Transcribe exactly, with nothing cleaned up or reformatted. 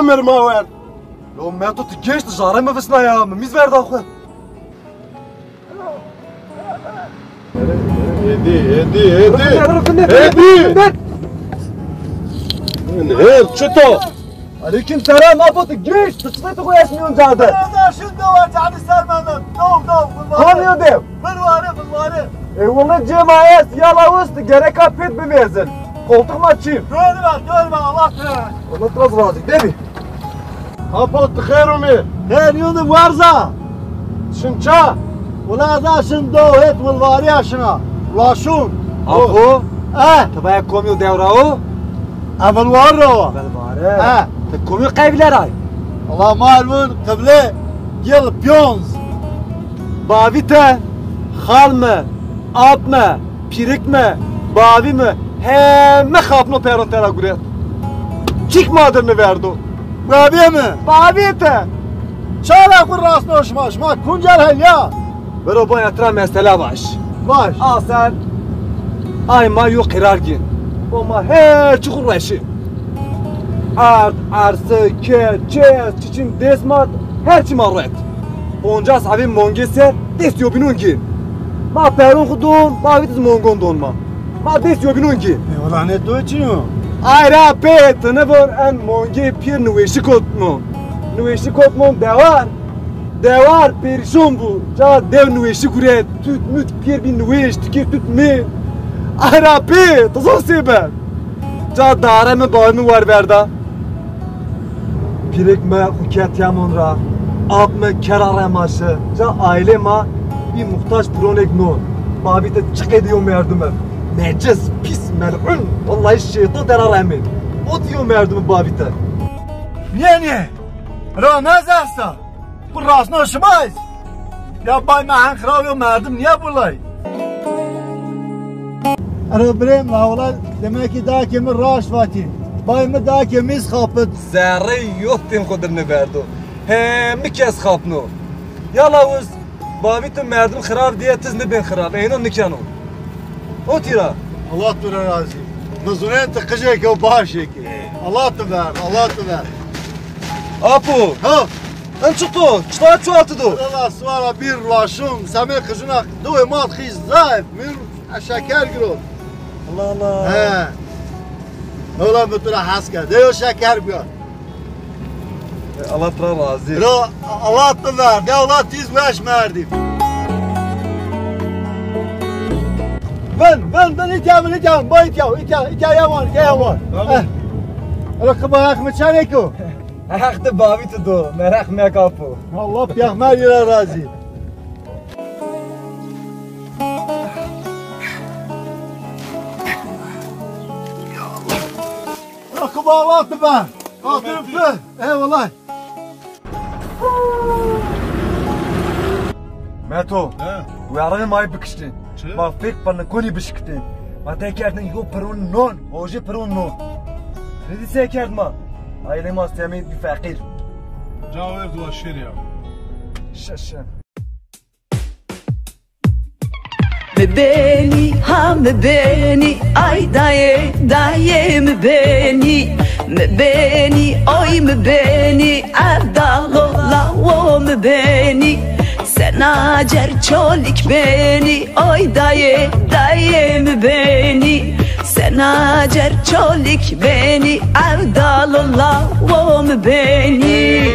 Merma wer. Yo Meto, ti genç, ti jare mi visna ya, mi mîz verda xwu. Êdî, êdî, êdî. Êdî. Her çito? Aleykum selam, apo, ti genç, ti çi tu xwu esmîyon cade? Reza, şin do, çani ser mendo. Do, do, bulvare. Kom yo dew? Bulvare, bulvare. E, wele cê ma est, yala wist, gereka pêt bimezin. Koltuk ma çî. Görme, görme, Allah razı. Allah razı, razı. Debi. Apo, ti xêr umî. Xêr yundim, werza. Şin ça? Ula da şin do, het wilvariya şina. Laşun. Apo? E. Ti baya komî û dewra o? Evilwar ra wa. Evilwar e. E. Ti komî qeybîle ray? Ula ma ervin qible gel piyonz. Bavî te, xal mi, ap mi, pîrik mi, bavî mi, heme xapno pêro tera guret. Çik ma dir niverdo. Bavî mi? Bavî te. Çara xwu rasno şima, şima kuncel hel ya? Biro bo etra mesela baş. Baş. Asel, ay ma yo qerar gîn. O ma her çi xwu reşî. Erd, ersi, ke, çes, çiçin dest ma, her çi ma ret. Poncas hebî mongê ser dest yobînon gîn. Ma peron xwu don, ma vîtiz mongon don ma. Ma dest yobînon gîn. E, wela ne to çin o? Ay ra pê, ti nivor en mongê pîr niweşî kotnon. Niweşî kotnon dewar. Dewar perîşon bû. Ca dew niweşî guret. Tut mut pîr bî niweş, tikir tut mi. Ay ra pê, ti zon sêber. Ca dare mi bavê mi war verda. Pîrêk mi xwu kerd yamon ra, ap mi kera remaşi, ca aîlê ma bî muhtac pironêk non. Bavî te çi qedî yo merdime? Necis, pîs, mel'un, wellahî şeytan tera remên. O dî yo merdime bavî te. Nîye, nîye? Ra ne zersa? Bu rasno şima est? Ya bay me hen xiraw yo merdim nîye bulay? Ero birê ma wela demek ki da ke mi raşt vatî. Bay mi da ke mi xapit. Zerrê yo tên xo dir niverdo. Hemi kes xapno. Yala wiz, bavî tu merdim xirab diye tiz nibên xirab. Eyno nikeno. O tîra. Allah tu ra razî. Mi zunên ti qijêk o, başêk. Allah tu ver, Allah tu ver. Apo. Ha. En çito, çita çuwaltı do? Allah suara bir laşum, semê qijuna doyê ma xî zayıf, mir şeker giro. Allah Allah. He. Ola mi tu ra hes kerd. De yo şeker biya. E, Allah tu ra razî. Ro, Allah tu ver. De Allah tiz weş merdî. Vin, vin, vin, îtya vin, îtya vin, ba îtya, îtya, îtya ya wan, îtya ya wan. Tamam. Eh. Ro, ki ba haq mi çeneko. Heq ti bavî tu do, mereq mek apo. Allah peyxmerî ra razî. Akıba Allah ti be. Atın fı. Eyvallah. Meto, he, werayê ma yê bikiştên. Çi? Ma fek pinikonî bişikitên. Ma te kerdin yo piron non, hojê piron non. Rêdî se kerd ma? Aîlê ma semê bî feqîr. Cawêr dua şêr ya. Şe, şe. Mi benî, ha mi benî, ay dayê, dayê mi benî. Mi benî, oy mi benî, erdalo lawo mi benî. Sena cer çolîk benî, oy dayê, dayê mi benî. Sena cer çolîk benî, erdalo lawo mi benî.